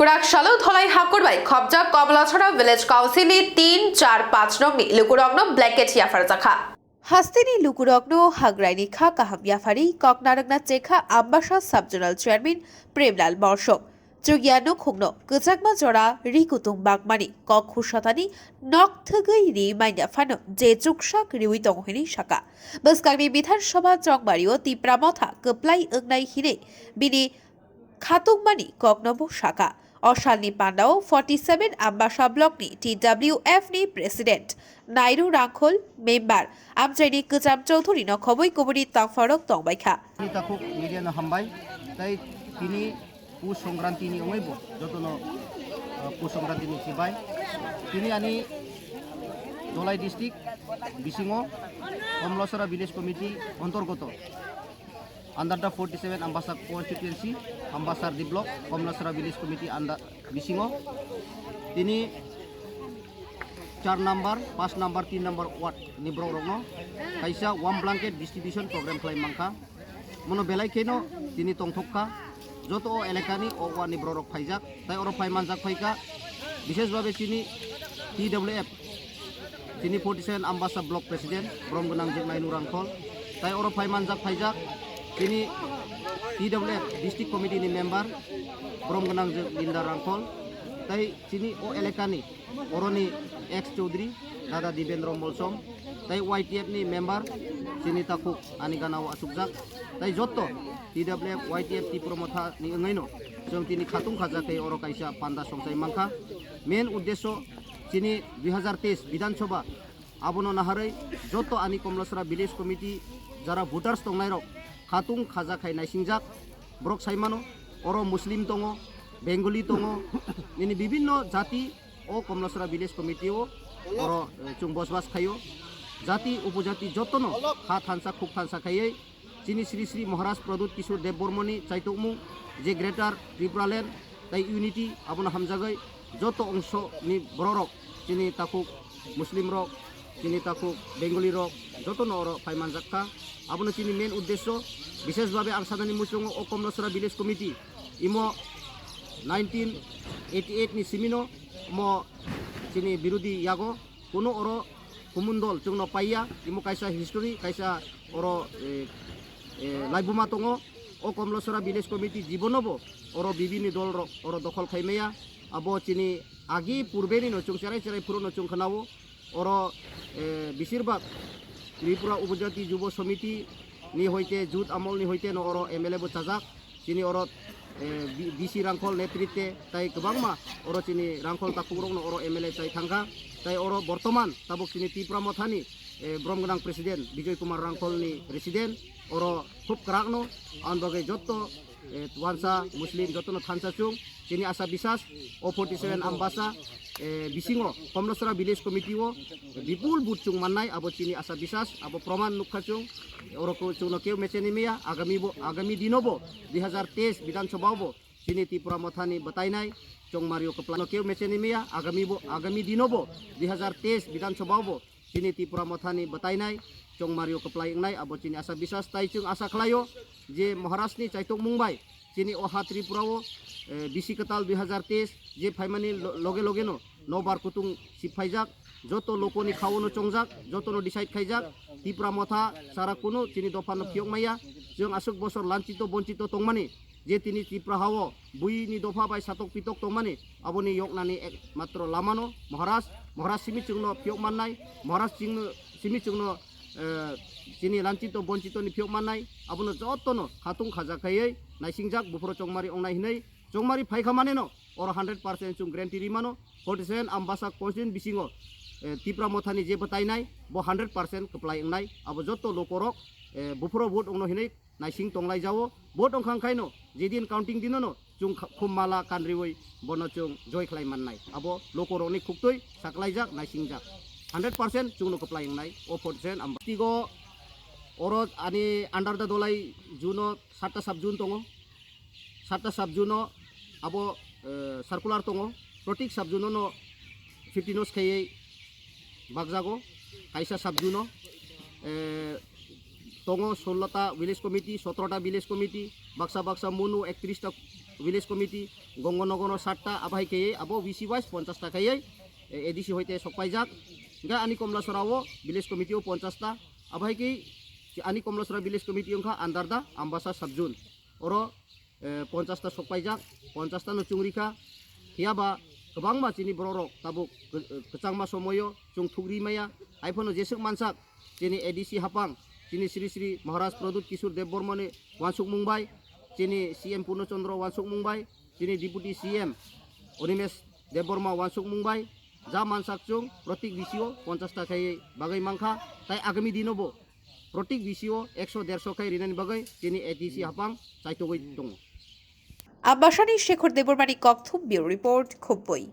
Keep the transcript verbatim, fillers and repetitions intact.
Praksalo Dholai Hakur bai khopjak Komolachhara Village Council ni tin, char, panch nong ni lukurokno blanket yapharjakha. Hasteni lukurokno hagraini kha kaham yaphari kok narwkna chekha Ambasa Sub Zonal Chairman Premlal Morsom. Chukya nukhungno kwchakma jora ri kutung bakmani kok khusatani nok thwgwi ri manya phano je chuksak riwi tongo hwnwi saka. Bwskangni Bidhan Sabha chongbario Tipra Motha kwplai wngnai hwnwi bini khatungmani kokno bo saka. O salni pandao forty seven Ambasa Block ni T W F ni President Nairu Rangkhol, member Amchaini Kwcham Chowdhury no khobwi kubuni tongphorok tongbaikha. Ni takhuk media no hambai, tai tini Pus Songkranti ni wngwi bo jotono, uh, Pus Songkranti ni sibai. Tini ani Dholai district bisingo Komlasora Village Committee ontorgoto under the forty seven Ambasa constituency, Ambasa D Block, Komlasora Village Committee under bisingo tini char number, panch number, tin number ward ni borok rokno kaisa warm blanket distribution program khlai mankha. Mono belai kheno tini tongthok kha. Joto o elakani o ward ni borok rok phaijak, tai oro phai manjak phaikha. Bishesh bhabe chini T W F, chini forty seven Ambasa Block President, borom gwnang Jwk Nainu Rangkhol, tai oro phai manjak phaijak chini T W F District Committee ni member, borom gwnang Jwk Linda Rangkhol, tai chini o elakani oroni ex Chaudhary Dada Dibendra Molsom, tai Y T F ni member chini takhuk ani gana o achukjak, tai joto T W F Y T F Tipra Motha ni wngwi no chwng tini khatung khaja khe oro kaisa panda songchai mankha. Main uddesho chini dui hazar teis Bidhan Sabha, abono naharwi joto ani Komlasora Village Committee jara voters tongnairok khatung khaja khai naisingjak. Borok sai mano, oro Muslim tongo, Bengali tongo, nini bibinno jati o Komlasora Village Committee o oro, eh, chwng bosbas khaio. Jati upojati jotono ha thansa khuk thansa khaiwi chini Sri Sri Maharaj Pradyut Kishore Deb Bormani chaitokmung je Greater Tripura Land tai Unity abono hamjagwi joto ongso ni bororok, chini takhuk Muslim rok, chini takhuk Bengali rok jotono oro phai manjak kha. Abono chini main uddesho, bishesh bhabe ang sanani muchungo o Komlasora Village Committee imo nineteen eighty eight ni simino mo chini birodhi yago kuno oro kumundol chwngno paiya, imo kaisa history, kaisa oro, eh, eh, laibuma tongo. O Komlasora Village Committee jibono bo oro bibini dol rok oro dokhol khai maya. Abo chini agi purbe ni no chwng cherai cherai phuru no chwng khwnao. Oro, eh, besirbak Tripura Upojati Jubo Samiti ni hoite, Jut Amol ni hoite no oro M L A bo chajak. Chini oro, eh, B-, B C Rangkhol netritte tai kwbangma oro chini Rangkhol takhuk rok no oro M L A chai thangkha. Tai oro bortoman tabuk chini Tipra Motha ni, eh, borom gwnang President Bijoy Kumar Rangkhol ni resident oro khub kwrak no, ang bagwi joto eh, wansa, Muslim jotono thansa chwng, chini asa bisas, o forty seven Ambasa, eh, bisingo Komlasora Village Committee o bipul vote chwng mannai, abo chini asa bisas, abo proman nukha chwng, oro ko chwngno keu mecheni meya, agami bo, agami dino bo, dui hazar teis Bidhan Sabha bo, chini Tipra Mothani bwtainai, chongmario kwplai no keu mecheni meya, agami bo, agami dino bo, dui hazar teis Bidhan Sabha bo, chini Tipra Mothani bwtainai, chongmario kwplai wngnai, abo chini asa bisas, tai chwng asa khlaio je Maharajni chaitokmung bai chini o ha Tripura o, eh, bisi kwtal dui hazar teis je phaimani lo-, loge loge no nobar kutung siphaijak, joto lokoni khaono chongjak, jotono decide khaijak, Tipra Motha sara kunu chini dophano phiyok maya, chwng aswk bosor lanchito bonchito tongmani, je tini Tripura hao buini dopha bai satok pitok tongmani, aboni yoknani ekmatro lamano Maharaj, Maharaj simi chwngno phiyok mannai, Maharaj chwngno, simi chwngno, eh, chini lanchito bonchito ni phiyok mannai, abono jotono khatung khaja khaiwi naisingjak buphuru chongmari ongnai hinwi, chongmari phaikha maneno oro hundred percent chwng guarantee rimano, forty seven Ambasa constituency bisingo, eh, Tipra Mothani je bwtainai bo hundred percent kwplai wngnai, abo joto lokorok, eh, buphuru vote ongno hinwi naising tonglai jao. Vote ongkhang khaino, jedin counting dinono chwng kha-, khum mala kanriwi bono chwng joy khlai mannai. Abo lokorokni khuktwi saklaijak, naisingjak. Hundred percent chwngno kwplai wngnai, o forty seven Ambasa. Tigo oro ani under the Dholai juno satta sub june tongo. Satta sub june o abo, eh, circular tongo. Protik sub june no fifty nos khaiwi bakjago. Kaisa sub june o, eh, tongo sollota village committee, sotrota village committee, baksa baksa munu ektrista village committee, Gonganagar o satta, abai khe abo V C wise ponchas ta kaiye, eh, A D C hoite sokpaijak. Ga ani Komlasora o village committee o ponchas ta, abai khe ani Komlasora village committee wngkha under the Ambasa subzone. Oro, eh, ponchas ta sokpaijak, ponchas ta no chungrikha. Phiya ba kwbangma chini borok rok tabuk kw-, kwchangma somoyo chwng thugri maya. Haiphano jeswk mansak chini A D C hapang, chini Sri Sri Maharaj Pradyut Kishore Debbarma ni wansukmung bai, chini C M Purno Chandra wansukmung bai, chini Deputy C M Animesh Debbarma wansukmung bai, ja mansak chwng protik V C o ponchas ta khai bagwi mankha, tai agami dino bo protik V C o ekso derso khai rinani bagwi chini A D C hapang chaitogwi tongo. Ambasani Shekhar Debbarmani Kokthum, Bureau Report, Khumpui.